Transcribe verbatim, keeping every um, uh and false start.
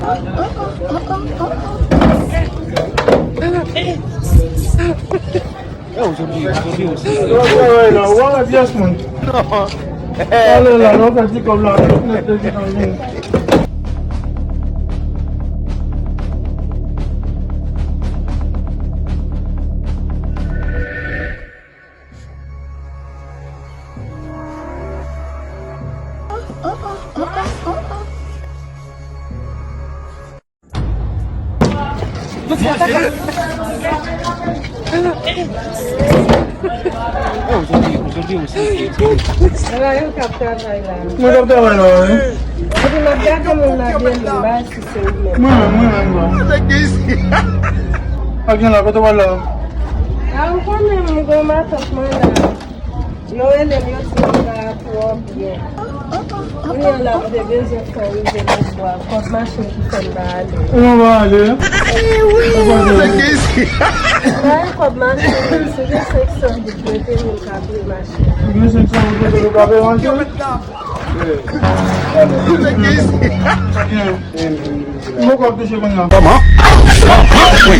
Yo, jodi, jodi osi. Yo, travay la, w a pyès moun. Ale la, nou fè ti kòb la, nèt de vitamine. Mwen k ap travay la, wi. Epi m ap gade moun nan vye, m bay si se ou menm. Mwen menm, mwen menm, non. Ak jan la, kote w al la? A, ou konnen m gen matant mwen la. Yo rele m, yo di m pa twò byen. Kounye a la, m te bezwen fè rive nan bwa. Kòb machin ki fè m pa ale. Ou pa ale? Ou pa ale? Bay kòb machin, si gen senk san goud, prete m, m ka peye machin. Si gen senk san goud, prete m, m ka peye machin. Ou poko ap touche kounye a. Kòman? Wi.